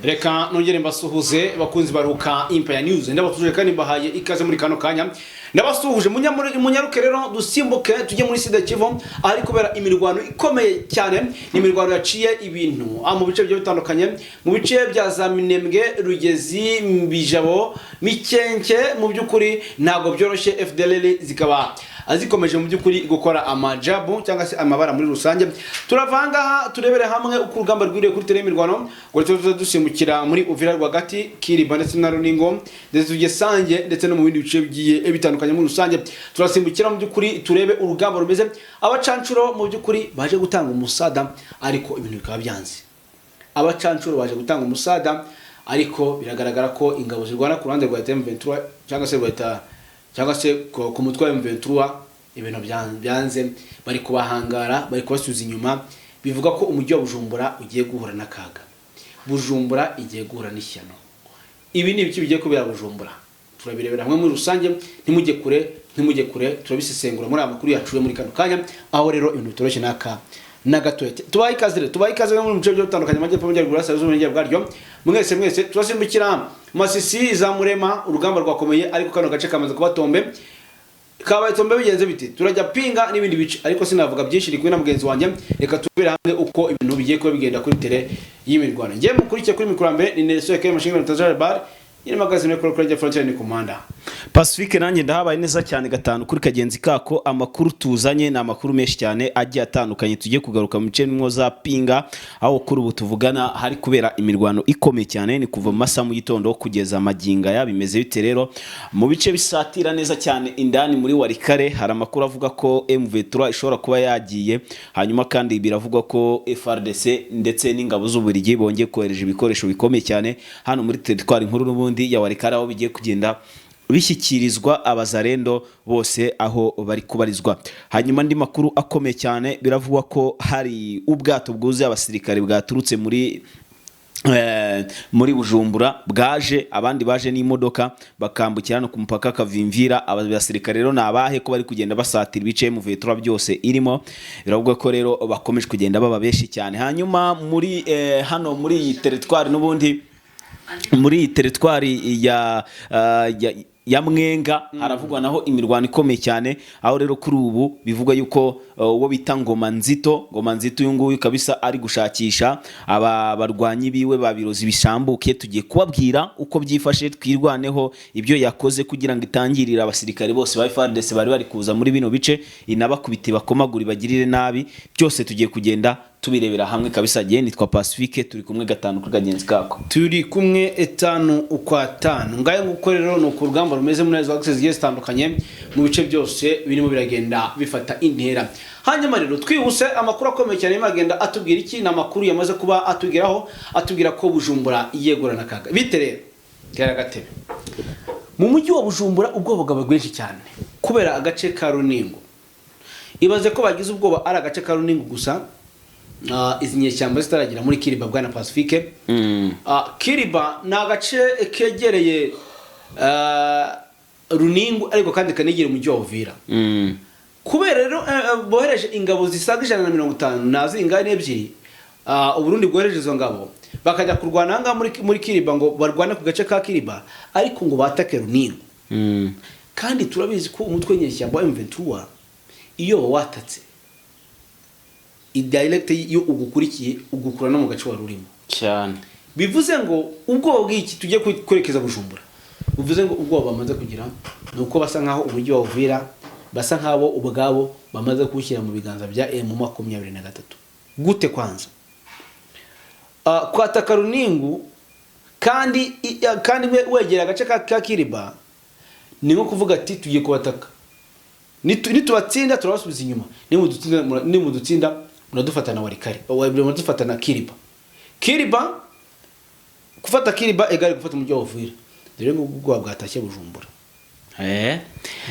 Reka nongere mbasuhuze, bakunzi baruka Empire News. Ndabasuhuje kandi mbahaye ikaze muri kano kanya. Ndabasuhuje, munyaruke rero dusimbuke tujye muri Sud Kivu, ahari kubera imirwano ikomeye cyane. Ni imirwano yaciye ibintu mu bice bigiye bitandukanye, mu bice bya za Minembwe, Rugezi, Bijabo, Mikenke. Mu by'ukuri ntabwo byoroshye. FDLR zikaba zikomeje mu by'ukuri gukora amajabu cyangwa se amabara muri rusange. Turavanga turebere hamwe uko urugamba rwiriye kuri terrain y'imirwano, ngo tuze dusimbukira muri Uvira rwagati, Kiriba ndetse na Runingo, ndetse tujye Sange ndetse no mu bindi bice bigiye bitandukanye muri rusange. Turasimbukira mu by'ukuri turebe urugamba rumeze. Abacancuro mu by'ukuri baje gutanga umusada, ariko ibintu bikaba byanze. Abacancuro baje gutanga umusada, ariko biragaragara ko ingabo zirwana ku ruhande rwa M23 cyangwa se rwa leta cyangwa se ku mutwe wa M23, ibintu byanze. Bari kubahangara, bari kubasubiza inyuma. Bivuga ko umujyi wa Bujumbura ugiye guhura n'akaga, Bujumbura igiye guhura n'ishyano. Ibi ni ibiki bigiye kubera Bujumbura? Turabirebera hamwe muri rusange. Ntimujye kure, ntimujye kure, turabisesengura muri aya makuru yacu yo muri kano kanya, aho rero ibintu bitoroshye n'aka na gatoya. Tubaye ikaze rero, tubaye ikaze muri bice bitandukanye, amajyepfo, amajyaruguru, burasirazuba, uburengerazuba bwaryo, mwese mwese. Turasimbukira Masisi za Murema, urugamba rwakomeye, ariko kano gace kamaze kuba tombe. Kabaye tombe bigenze biti? Turajya Pinga n'ibindi bice, ariko sinavuga byinshi, ndi kumwe na mugenzi wanjye. Reka tubere hamwe uko ibintu bigiye kuba bigenda kuri terrain y'imirwano. Ngiye mukurikiye kuri mikoro mbere ni Nelson Kema Mashinga Mutazara Bar nyine magazine kuri kuri Frontier ni Commander. Pacifique, nanjye ndahabaye neza cyane, gatanu kuri kagenzi kako. Amakuru tuzanye ni amakuru menshi cyane agiye atandukanye. Tugiye kugaruka mu bice bimwe za Pinga, aho kuri ubu tuvugana hari kubera imirwano ikomeye cyane. Ni kuva mu masaha mu gitondo kugeza amaginga ya. Bimeze bite rero mu bice bisatira neza cyane indani muri Walikale? Hari amakuru avuga ko M23 ishobora kuba yagiye. Hanyuma kandi biravugwa ko FARDC ndetse n'ingabo z'Ububiligi bongeye kohereje ibikoresho bikomeye cyane hano muri teritwari nkuru n'ubundi ya Walikale, aho bigiye kugenda bishyikirizwa abazarendo bose aho bari kubarizwa. Hanyuma andi makuru akomeye cyane, biravugwa ko hari ubwato bwuzuye abasirikare bwaturutse muri Bujumbura bwaje, abandi baje n'imodoka, bakambukira hano ku mupaka Kavimvira. Aba basirikare rero ni abahe, ko bari kugenda basatira ibice M23 byose irimo? Biravuga ko rero bakomeje kugenda baba benshi cyane. Hanyuma muri hano muri iyi teritwari n'ubundi, muri iyi teritwari ya Mwenga, haravugwa naho imirwano ikomeye cyane, aho rero kuri ubu bivugwa yuko uwo bita Ngoma Nzito, Ngoma Nzito uyu nguyu kabisa ari gushakisha aba barwanyi biwe babirozi bishambuke. Tugiye kubabwira uko byifashe, twirwaneho ibyo yakoze kugira ngo itangirire abasirikare bose ba FARDC bari kuza muri bino bice, inabakubite, bakomagura, bagirire nabi. Byose tugiye kugenda tubirebera hamwe kabisa. Gihe nitwa Pacifique, turi kumwe gatanu kuri kagenzi kako. Turi kumwe etanu ukwa tanu. Ngayo nguko rero ni uko urugamba rumeze muri izo axes zigiye zitandukanye, mu bice byose birimo biragenda bifata intera. Hanyuma rero twihuse, amakuru akomeye cyane arimo aragenda atubwira iki? Ni amakuru yamaze kuba atugeraho, atubwira ko Bujumbura yegurana akaga. Bite rero? Tera agatebe. Mu mujyi wa Bujumbura ubwoba bwaba bwinshi cyane kubera agace ka Runingo. Ibaze ko bagize ubwoba ari agace ka Runingo gusa, izi nyeshyamba zitaragera muri Kiriba. Bwana Pacifique, Kiriba ni agace kegereye Runingu, ariko kandi kanegera umujyi wa Uvira. Kubera rero bohereje ingabo zisaga 150 na zingana ebyiri, Uburundi bwohereje izo ngabo bakajya kurwana ahangaha muri Kiriba, ngo barwane ku gace ka Kiriba, ariko ngo batake Runingu. Kandi turabizi ko umutwe w'inyeshyamba wa M23 iyo watatse direct, iyo ugukurikiye ugukura no mu gace wari urimo. Cyane. Bivuze ngo ubwoba bw'iki tugiye kwerekeza Bujumbura, bivuze ngo ubwoba bamaze kugira ni uko basa nkaho umujyi wa Uvira basa nkaho ubwabo bamaze kuwushyira mu biganza bya M23. Gute? Kwanza kwataka Runingu kandi wegera agace ka Kiriba ni nko kuvuga ati tugiye kubataka. Nitubatsinda turabasubiza inyuma, nimudutsinda muradufata na Walikale, muradufata na Kiriba. Kiriba, gufata Kiriba égale gufata umujyi wa Uvira. Dore ngo ubwoba bwatashye Bujumbura.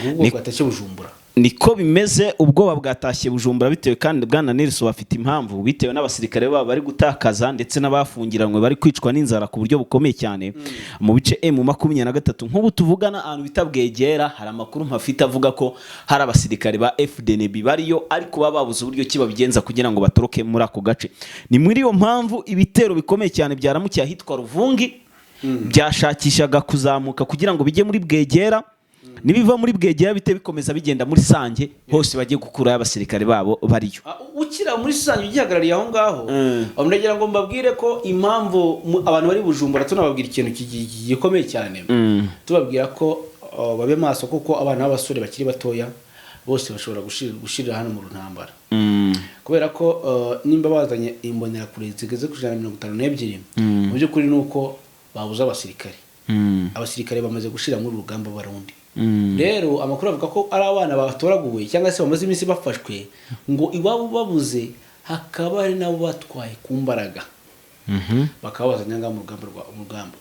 Ubwoba bwatashye Bujumbura. Niko bimeze, ubwoba bwatashye Bujumbura bitewe kandi bwana Nelson bafite impamvu, bitewe n'abasirikare babo bari gutakaza ndetse n'abafungiranywe bari kwicwa n'inzara ku buryo bukomeye cyane mu bice M23. Nk'ubu tuvugana, ahantu bita Bwegera, hari amakuru mpafite avuga ko hari abasirikare ba FDNB bariyo, ariko baba babuze uburyo ki babigenza kugira ngo batoroke muri ako gace. Ni muri iyo mpamvu ibitero bikomeye cyane byaramukiye ahitwa Ruvungi, byashakishaga kuzamuka kugira ngo bijye muri Bwegera, nibiva muri Bwegera bite bikomeza bigenda muri Sange hose, bajye gukurayo abasirikare babo bariyo. Ukira muri Sange, ugihagarariye aho ngaho, ndagira ngo mbabwire ko impamvu abantu bari Bujumbura tunababwira ikintu gikomeye cyane, tubabwira ko babe maso, kuko abana b'abasore bakiri batoya bose bashobora gushirira hano mu ntambara, kubera ko nimba bazanye imbonerakure zigeze ku 152, mu by'ukuri ni uko babuze abasirikare. Abasirikare bamaze gushira muri uru rugamba b'Abarundi. Rero amakuru avuga ko ari abana batoraguwe cyangwa se bamaze iminsi bafashwe ngo iwabo babuze, hakaba hari nabo batwaye ku mbaraga, bakaba bazanye ngaha mu rugamba rwa urugamba.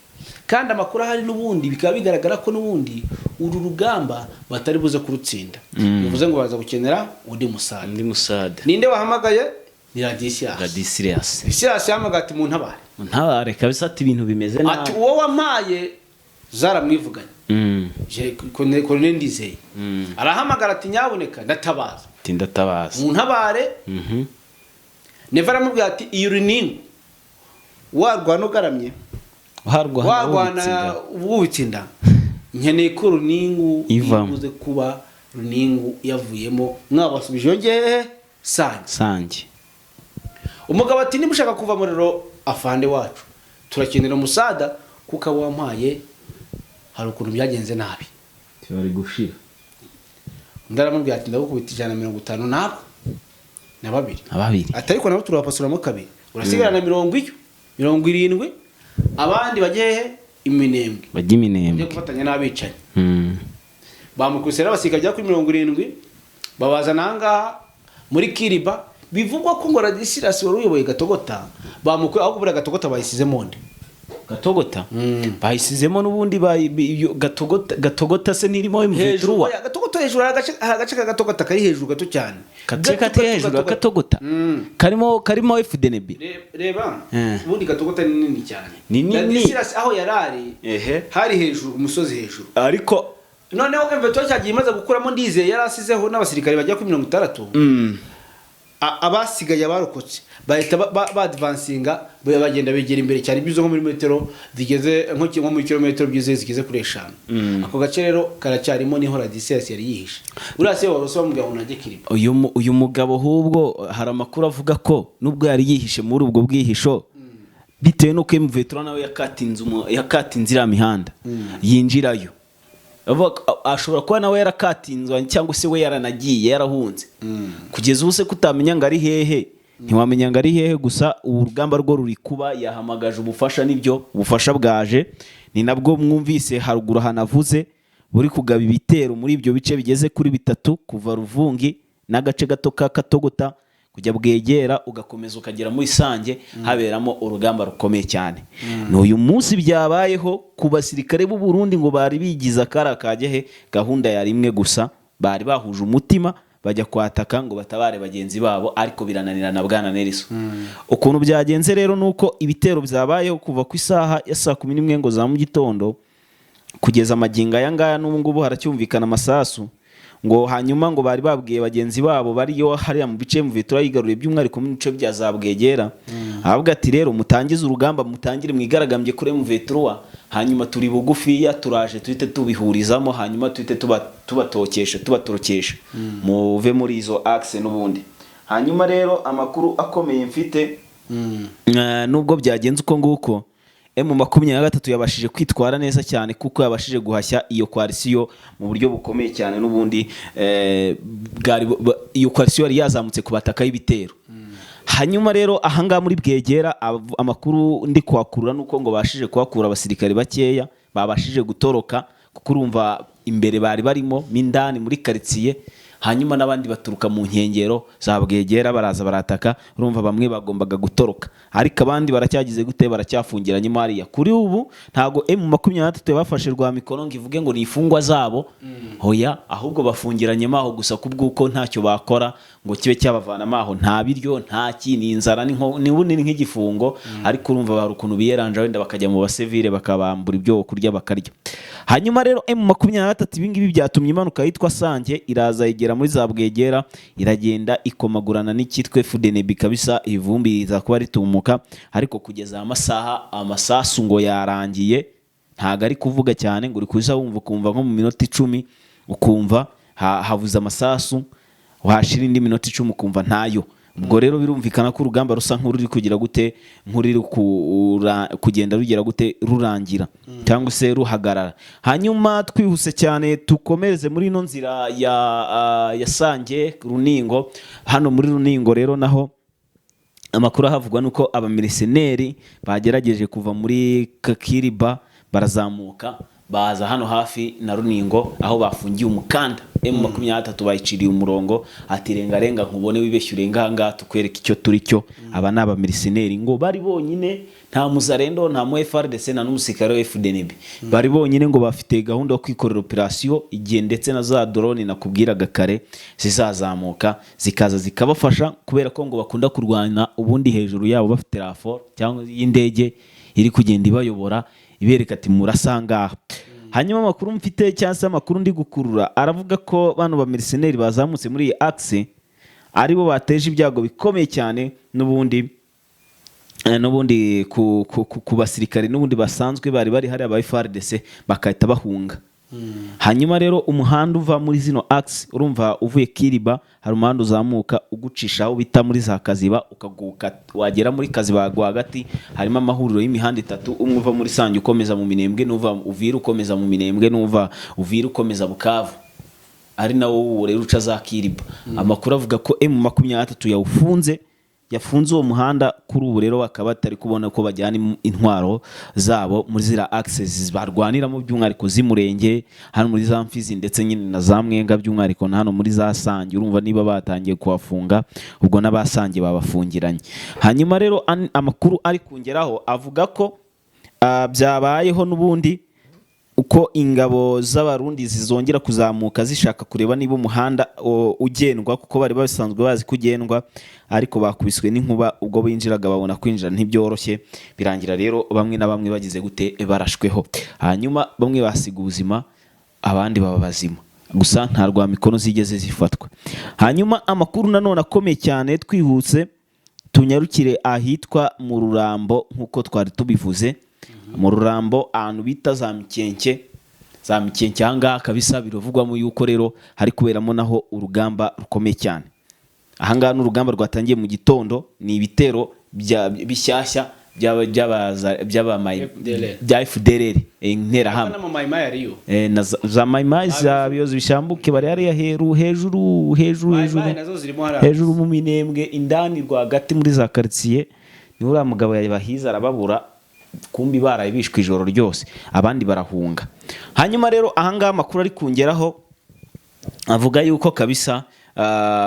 Kandi amakuru ahari n'ubundi bikaba bigaragara ko n'ubundi uru rugamba batari buze kurutsinda, bivuze ngo baza gukenera undi musada. Undi musada. Ninde wahamagaye? Ni Radisiyasi. Radisiriyasi. Radisiyasi yahamagaye ati: "Muntabare." Ntabare kabisa, ati ibintu bimeze Ati nabi. "Uwo wampaye zaramwivuganye." Colonel Ndizeye arahamagara ati: "Nyabuneka ndatabaza." Ati: "Ndatabaza." "Muntabare." Neva aramubwira ati: "Iyo uriningo warwana ugaramye, warwana warwana wubitse inda, nkeneye ko Runingu Ivamo. ibuze kuba Runingu yavuyemo, mwabasubije yongeye Sange." Sange. Umugabo ati: "Niba ushaka kuva muriro, afande wacu, turakenera umusada, kuko abo wampaye hari ukuntu byagenze nabi." Bari gushira. Undi aramubwira ati: "Ndagukubita 152 na babiri." Ababiri. Ati: "Ariko nabo turabapasuramo kabiri, urasigara na 70, abandi bajye hehe? Iminembwe." Bajya Bajye Iminembwe. gufatanya n'abicanyi. Bamukubise rero abasirikare bagera kuri 70, babazana ahangaha muri Kiriba. Bivugwa ko ngo Radisirasi wari uyoboye Gatogota bamukuye, ahubwo buriya Gatogota bayisizemo nde? Gatogota bayisizemo n'ubundi Gatogota, Gatogota se ntirimo Hejuru. M23? Oya, Gatogota hejuru hari agace ka Gatogota kari hejuru gato cyane. Gace Gato, kati gato, hejuru ya gato, gato. Gatogota karimo FDNB. Reba, ubundi Gatogota ni nini cyane. Ni nini. Radisirasi aho yari ari hari hejuru, umusozi hejuru. Ariko Noneho M23 cyagiye imaze gukuramo Ndizeye yari asizeho n'abasirikare bagera kuri 60, abasigaye abarokotse bahita badvansinga, bagenda begera imbere cyane, bizo nko muri metero zigeze nko muri kilometero byize zigeze kuri 5. Ako gace rero karacyarimo, niho Radisiyasi yari yihishe. Uriya se wari bamubwira ngo najye Kiriba. Uyu mugabo ahubwo hari amakuru avuga ko nubwo yari yihishe muri ubwo bwihisho, bitewe n'uko M23 nawe yakatinze iriya mihanda yinjirayo. Avuga ko ashobora kuba nawe yarakatinzwe cyangwa se we yaranagiye, yarahunze. Kugeza ubu se kutamenya ngo ari hehe, ntiwamenya ngo ari hehe. Gusa ubu urugamba rwo ruri kuba, yahamagaje ubufasha, nibyo, ubufasha bwaje, ni nabwo mwumvise haruguru hanavuze buri kugaba ibitero muri ibyo bice bigeze kuri bitatu, kuva Ruvungi n'agace gato ka Katogota kujya Bwegera, ugakomeza ukagera muri Sange, haberamo urugamba rukomeye cyane. Ni uyu munsi byabayeho ku basirikare b'u Burundi ngo bari bigize akara kajya he. Gahunda yari imwe gusa, bari bahuje umutima bajya kwataka ngo batabare bagenzi babo, ariko birananirana. Bwana Nelson, ukuntu byagenze rero ni uko ibitero byabayeho kuva ku isaha ya saa 11 ngo za mu gitondo kugeza amagingo aya ngaya, n'ubu ngubu haracyumvikana amasasu. Ngo hanyuma ngo bari babwiye bagenzi babo bariyo hariya mu bice M23 yigaruriye, by'umwihariko mu bice bya za Bwegera, aravuga ati: "Rero mutangize urugamba, mutangire mwigaragambye kuri M23, hanyuma turi bugufiya, turaje tuhite tubihurizamo, hanyuma tuhite tubatokesha, tubatorokesha, muve muri izo axe n'ubundi." Hanyuma rero amakuru akomeye mfite, nubwo byagenze uko nguko, M23 yabashije kwitwara neza cyane, kuko yabashije guhashya iyo coalition mu buryo bukomeye cyane. N'ubundi iyo coalition yari yazamutse ku bataka y'ibitero. Hanyuma rero ahangaha muri Bwegera, amakuru ndi kuhakurura nuko ngo bashije kuhakura abasirikare bakeya babashije gutoroka, kuko urumva imbere bari barimo mo indani muri karitsiye. Hanyuma n'abandi baturuka mu nkengero za Bwegera baraza barataka. Urumva bamwe bagombaga gutoroka, ariko abandi baracyagize gute? Baracyafungiranyemo hariya. Kuri ubu ntago M23 yabafashe rwa mikono ngo ivuge ngo ni imfungwa zabo, hoya, ahubwo bafungiranyemo aho gusa kubw'uko ntacyo bakora ngo kibe cyabavanamo aho. Nta biryo, nta ki, ni inzara, ni bunini nk'igifungo. Ariko urumva hari ukuntu biyeranja, wenda bakajya mu basivile bakabambura ibyo kurya bakarya. Hanyuma rero M23, ibingibi byatumye imanuka yitwa Sange, iraza igera muri za Bwegera, iragenda ikomagurana n'icyitwa FDNB kabisa, ivumbi riza kuba ritumuka. Ariko kugeza aya masaha amasasu ngo yarangiye, ntago ari kuvuga cyane, ngo uri kuza wumva ukumva nko mu minota 10 ukumva havuze amasasu, washira indi minota 10 ukumva ntayo. Ubwo rero birumvikana ko urugamba rusa nk'ururi kugira gute, nk'ururi kugenda rugera gute, rurangira cyangwa se ruhagarara. Hanyuma twihuse cyane tukomereze muri ino nzira ya Sange Runingo. Hano muri Runingo rero naho amakuru ahavugwa nuko abameriseneri bagerageje kuva muri Kakiriba, barazamuka baza hano hafi na Runingo aho bafungiye umukanda. M23 bayiciriye umurongo, ati renga renga nkubone, wibeshye urenga aha ngaha tukwereke icyo turi cyo. Aba ni abameriseneri ngo bari bonyine, nta muzarendo, nta mu FARDC, nta n'umusirikare wa FDNB, bari bonyine. Ngo bafite gahunda yo kwikorera operasiyo igihe ndetse na za drone nakubwiraga kare zizazamuka zikaza zikabafasha, kubera ko ngo bakunda kurwana ubundi hejuru yabo bafite renfort cyangwa y'indege iri kugenda ibayobora, ibereka ati murasa ngaha. Hanyuma amakuru mfite cyangwa se amakuru ndi gukurura aravuga ko bano bameriseneri bazamutse muri iyi axe aribo bateje ibyago bikomeye cyane n'ubundi ku basirikare n'ubundi basanzwe bari bari hariya ba FARDC, bagahita bahunga. Hanyuma rero umuhanda uva muri zino axe, urumva uvuye Kiriba hari umuhanda uzamuka ugucisha aho bita muri za Kaziba, ukaguka wagera muri Kaziba rwagati harimo amahuriro y'imihanda itatu: umwe uva muri Sange ukomeza mu Minembwe, n'uva Uvira ukomeza mu Minembwe, n'uva Uvira ukomeza Bukavu, ari nawo uwo rero uca za Kiriba. Amakuru avuga ko M23 yawufunze, yafunze uwo muhanda. Kuri ubu rero bakaba batari kubona ko bajyana intwaro zabo muri ziriya axes barwaniramo, by'umwihariko z'Umurenge hano muri za Mfizi ndetse nyine na za Mwenga, by'umwihariko na hano muri za Sange. Urumva niba batangiye kuhafunga, ubwo n'abasange babafungiranye. Hanyuma rero amakuru ari kungeraho avuga ko byabayeho n'ubundi uko ingabo z'Abarundi zizongera kuzamuka zishaka kureba niba umuhanda ugendwa, kuko bari basanzwe bazi ko ugendwa, ariko bakubiswe n'inkuba ubwo binjiraga babona kwinjira ntibyoroshye. Birangira rero bamwe na bamwe bagize gute? Barashweho, hanyuma bamwe basiga ubuzima, abandi baba bazima, gusa nta rwa mikono zigeze zifatwa. Hanyuma amakuru nanone akomeye cyane, twihuse tunyarukire ahitwa mu Rurambo. Nk'uko twari tubivuze, mu Rurambo ahantu bita za Mikenke, za Mikenke ahangaha kabisa biravugwamo yuko rero hari kuberamo naho urugamba rukomeye cyane. Ahangaha ni urugamba rwatangiye mu gitondo, ni ibitero bishyashya FDLR. bya FDLR, interahamwe. N'amamayimayi ariyo. Na za mayimayi za biyozi bishambuke bari hariya hejuru hejuru hejuru. Mayimayi nazo zirimo hariya. Hejuru mu Minembwe indani rwagati muri za karitsiye niho uriya mugabo yabahize arababura, kumbi baraye bishwe ijoro ryose, abandi barahunga. Hanyuma rero ahangaha amakuru ari kungeraho avuga yuko kabisa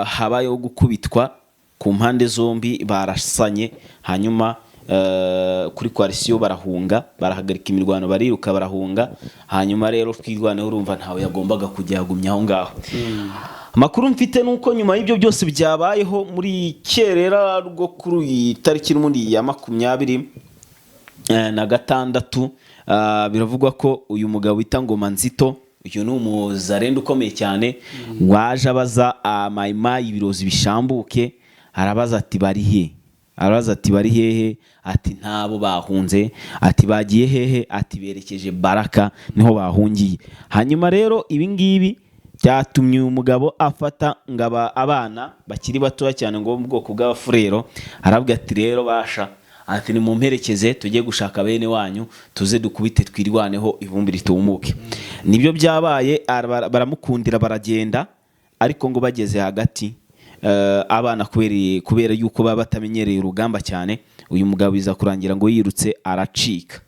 habayeho gukubitwa ku mpande zombi, barasanye. Hanyuma kuri coalition barahunga, barahagarika imirwano, bariruka barahunga. Hanyuma rero Twirwaneho urumva ntawe yagombaga kujya, yagumye aho ngaho. Amakuru mfite ni uko nyuma y'ibyo byose byabayeho muri kerera rwo kuri iyi tariki n'ubundi ya 26, biravugwa ko uyu mugabo wita Ngoma Nzito, uyu ni umuzarenda ukomeye cyane, waje abaza mayimayi ibirozi bishambuke, arabaza ati bari he? Arabaza ati bari hehe? Ati ntabo, bahunze. Ati bagiye hehe? Ati berekeje Baraka, niho bahungiye. Hanyuma rero ibi ngibi byatumye uyu mugabo afata ngo abana bakiri batoya cyane ngo bo mu bwoko bw'Abafurero, aravuga ati rero basha, ati nimumperekeze tujye gushaka bene wanyu, tuze dukubite Twirwaneho ivumbi ritumuke. Nibyo byabaye, baramukundira baragenda. Ariko ngo bageze hagati, abana kubera yuko baba batamenyereye urugamba cyane, uyu mugabo biza kurangira ngo yirutse aracika.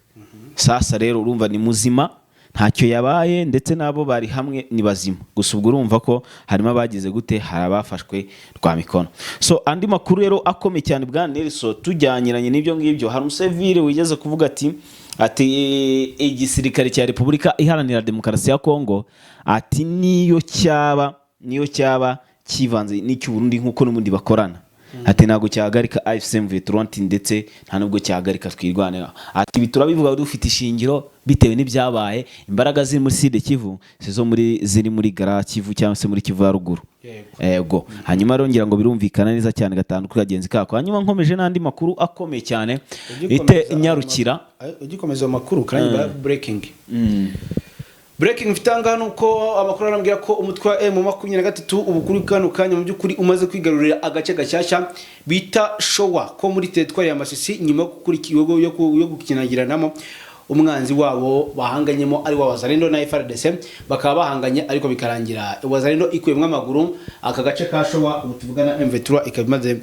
Sasa rero urumva ni muzima, Ntacyo yabaye, ndetse n'abo bari hamwe ni bazima. Gusa ubwo urumva ko harimo abagize gute, hari abafashwe rwa mikono. So andi makuru rero akomeye cyane, bwa Nelson, tujyaniranye n'ibyo ngibyo, hari umusivile wigeze kuvuga ati igisirikare cya Repubulika Iharanira Demokarasi ya Kongo, ati niyo cyaba kivanze n'icy'u Burundi nk'uko n'ubundi bakorana, ati ntabwo cyahagarika AFC M23, ndetse nta nubwo cyahagarika Twirwaneho. Ati ibi turabivuga dufite ishingiro bitewe n'ibyabaye. Imbaraga ziri muri Sud Kivu sizo muri ziri muri Gara Kivu cyangwa se muri Kivu ya ruguru. Yego. Hanyuma rero ngira ngo birumvikana neza cyane gatanu kuri kagenzi kako. Hanyuma nkomeje n'andi makuru akomeye cyane ite nyarukira. Ugikomeza ayo makuru kandi ba breaking mfite ahangaha ni uko amakuru arambwira ko umutwe wa M23 ubu kuri kano kanya mu by'ukuri umaze kwigarurira agace gashyashya bita Showa ko muri teritwari ya Masisi, nyuma yo yo gukinagiranamo umwanzi wabo bahanganyemo ari wa Wazalendo na FARDC, bakaba bahanganye ariko bikarangira Wazalendo ikuyemo amaguru. Aka gace ka Showa ubu tuvugana M23 ikaba imaze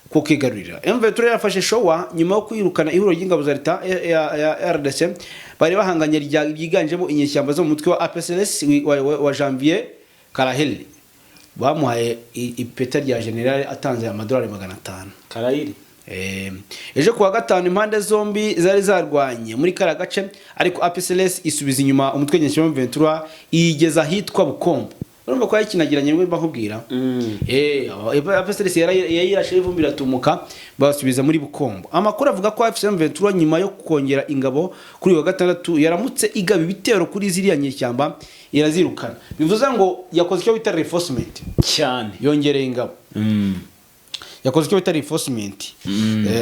kukigarurira. M23 yafashe Showa nyuma yo kwirukana ihuriro ry'ingabo za leta ya RDC bari bahanganye ryiganjemo inyeshyamba zo mu mutwe wa APCLS wa Janvier Karaheli. Bamuhaye ipeta rya general atanze amadolari 500. Karayiri. Ejo kuwa gatanu impande zombi zari zarwanye muri kariya gace, ariko APCLS isubiza inyuma umutwe w'inyeshyamba M23 iyigeza ahitwa Bukombo. Urumva ko yakinagiranye nimwe mbakubwira. APCLS yayirashe ivumbi iratumuka, basubiza muri Bukombo. Amakuru avuga ko AFC M23 nyuma yo kongera ingabo kuri uyu wa gatandatu yaramutse igaba ibitero kuri ziriya nyeshyamba irazirukana. Bivuze ngo yakoze icyo bita reinforcement, cyane. yongereye ingabo, yakoze icyo bita reinforcement.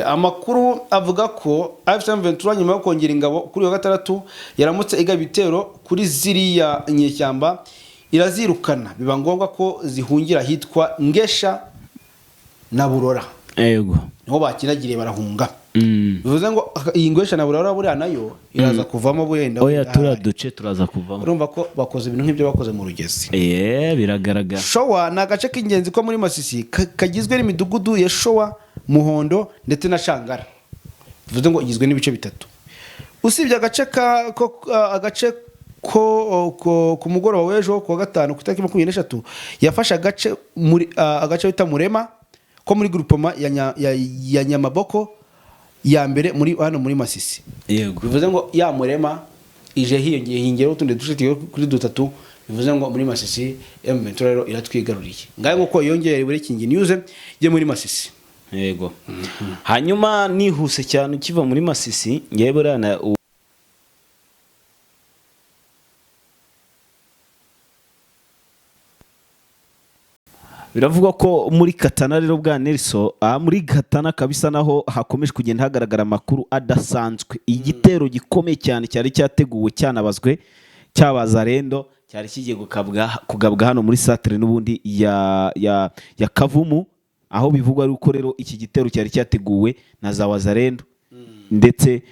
Amakuru avuga ko AFC M23 nyuma yo kongera ingabo kuri uyu wa gatandatu yaramutse igaba ibitero kuri ziriya nyeshyamba irazirukana, biba ngombwa ko zihungira ahitwa Ngesha na Burora. Niho bakinagiriye barahunga. Bivuze ngo iyi Ngesha na Burora buriya nayo iraza kuvamo wenda. Oya, turiya duce turaza kuvamo. Urumva ko bakoze ibintu nk'ibyo bakoze mu Rugezi. Biragaragara. Showa ni agace k'ingenzi ko muri Masisi kagizwe n'imidugudu ya Showa, Muhondo ndetse na Shangara. Bivuze ngo igizwe n'ibice bitatu. Usibye agace ka ko, agace ko ku mugoroba w'ejo ku wa gatanu ku itariki 23 yafashe agace muri agace bita Murema ko muri groupement ya Nyamaboko ya mbere muri hano muri Masisi. Bivuze ngo ya Murema ije hiyongeye, hiyongeyeho utundi duce tugera kuri dutatu. Bivuze ngo muri Masisi M23 rero iratwigaruriye. Ngayo nguko yongeye breaking news yo muri Masisi. Yego. Hanyuma nihuse cyane ukiva muri Masisi, ngewe buriya biravugwa ko muri Katana rero, bwa Nelson, aha muri Katana kabisa naho hakomeje kugenda hagaragara amakuru adasanzwe. Igitero gikomeye cyane cyari cyateguwe cyanabazwe cy'Abazarendo cyari kigiye kugabwa hano muri centre n'ubundi ya Kavumu, aho bivugwa yuko rero iki gitero cyari cyateguwe na za Wazarendo ndetse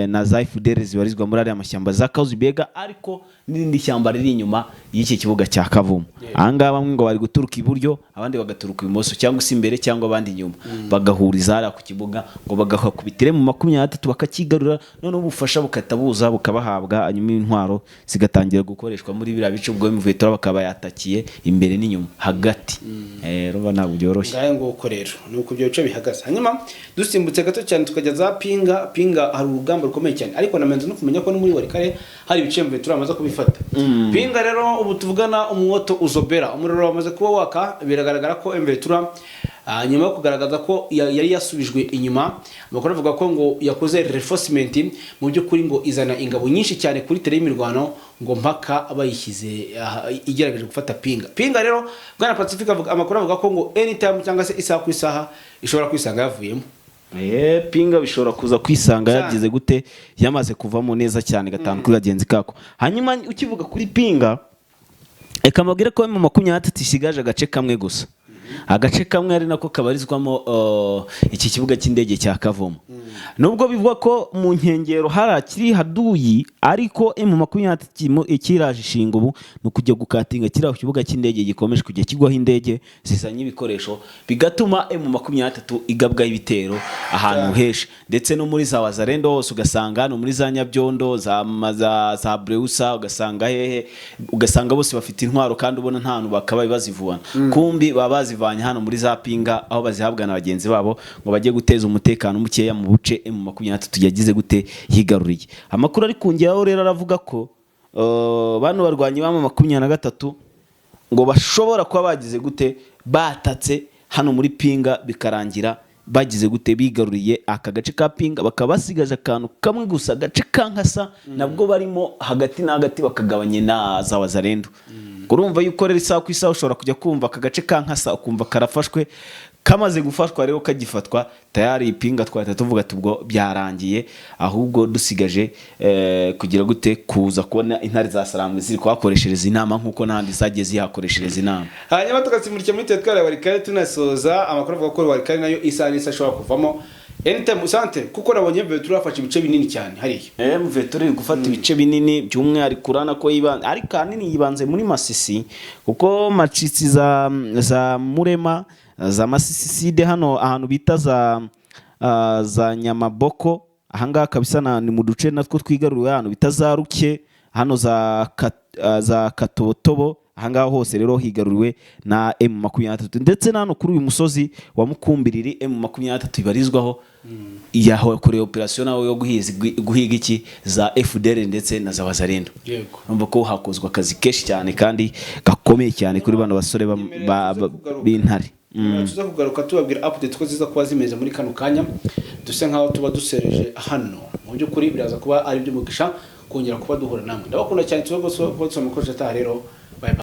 na za FDLR zibarizwa muri ariya mashyamba za Kazubega, ariko n'irindi shyamba riri inyuma y'iki kibuga cya Kavumu. Ahangaha bamwe ngo bari guturuka iburyo, abandi bagaturuka ibumoso cyangwa se imbere cyangwa abandi inyuma, bagahuriza hariya ku kibuga ngo bagakubitire mu 23 bakakigarura, noneho ubufasha bukahita buza bukabahabwa, hanyuma intwaro zigatangira gukoreshwa muri biriya bice. Ubwo M23 bakaba yatakiye imbere n'inyuma hagati. Urumva ntabwo byoroshye. Ngayo nguko rero ni uko ibyo bice bihagaze. Hanyuma dusimbutse gato cyane tukajya za Pinga. Pinga hari urugamba rukomeye cyane, ariko namenze no kumenya ko no muri Walikale hari ibice M23 bamaze kubifata. Pinga rero ubu tuvugana umwoto uzobera, umuriro wamaze kuba waka. Biragaragara ko M23 nyuma yo kugaragaza ko yari yasubijwe inyuma, amakuru avuga ko ngo yakoze reinforcement mu by'ukuri, ngo izana ingabo nyinshi cyane kuri terrain y'imirwano, ngo mpaka bayishyize igerageje gufata Pinga. Pinga rero, bwana Pacific, amakuru avuga ko ngo anytime cyangwa se isaha ku isaha ishobora kwisanga yavuyemo. Pinga bishobora kuza kwisanga Cyane. yagize gute, yamaze kuvamo neza cyane gatanu kuri kagenzi kako. Hanyuma ukivuga kuri Pinga, reka mbabwire ko mu 23 isigaje agace kamwe gusa. Agace kamwe ari nako kabarizwamo iki kibuga cy'indege cya Kavumu. Nubwo bivugwa ko mu nkengero hari akiri haduyi, ariko M23 ikiraje ishinga ubu ni ukujya gukatinga kiriya kibuga cy'indege gikomeje kujya kigwaho indege zizanye ibikoresho, bigatuma M23 igabwaho ibitero ahantu henshi, ndetse no muri za Wazalendo hose ugasanga no muri za Nyabyondo, za Breusa, ugasanga hehe, ugasanga bose bafite intwaro kandi ubona nta hantu bakabaye bazivana. Kumbi baba bazivanye hano muri za Pinga, aho bazihabwa na bagenzi babo ngo bajye guteza umutekano mukeya mu buce M23 yagize gute, yigaruriye. Amakuru ari kungeraho rero aravuga ko bano barwanyi ba M23 ngo bashobora kuba bagize gute, batatse hano muri Pinga, bikarangira bagize gute, bigaruriye aka gace ka Pinga, bakaba basigaje akantu kamwe gusa, agace ka Nkasa, nabwo barimo hagati na hagati bakagabanye na za Wazalendo. Urumva yuko rero isaha ku isaha ushobora kujya kumva aka gace ka Nkasa, ukumva karafashwe. Kamaze gufatwa rero, kagifatwa tayari, Ipinga twahita tuvuga ati ubwo byarangiye, ahubwo dusigaje kugira gute, kuza kubona intare za Sarambwe ziri kuhakoreshereza inama nk'uko n'ahandi zagiye zihakoreshereza inama. Hanyuma tugasimurikira muri teritwari ya Walikale, tunasoza amakuru avuga ko Walikale nayo isaha n'isa ishobora kuvamo anytime sante, kuko nabonye Ventura yafashe ibice binini cyane hariya. M23 iri gufata ibice binini, by'umwihariko urabona ko yibanze, ariko ahanini yibanze muri Masisi, kuko Masisi za Murema, za Masisi Sud, hano ahantu bita za Nyamaboko, ahangaha kabisa ni mu duce natwo twigaruriwe, ahantu bita za Ruke, hano za Katobotobo, ahangaha hose rero higaruriwe na M23, ndetse na hano kuri uyu musozi wa Mukumbiriri M23 ibarizwaho, yahakorewe operasiyo nawe yo guhiga iki, za FDLR ndetse na za Wazalendo. Urumva ko hakozwe akazi kenshi cyane kandi gakomeye cyane kuri bano basore b'intare. Tuza kugaruka tubabwira update ko ziza kuba zimeze muri kano kanya dusa nkaho tuba dusereje hano. Mu by'ukuri biraza kuba ari iby'umugisha kongera kuba duhura namwe. Ndabakunda cyane, tuza gusohoka ataha rero. Bye bye.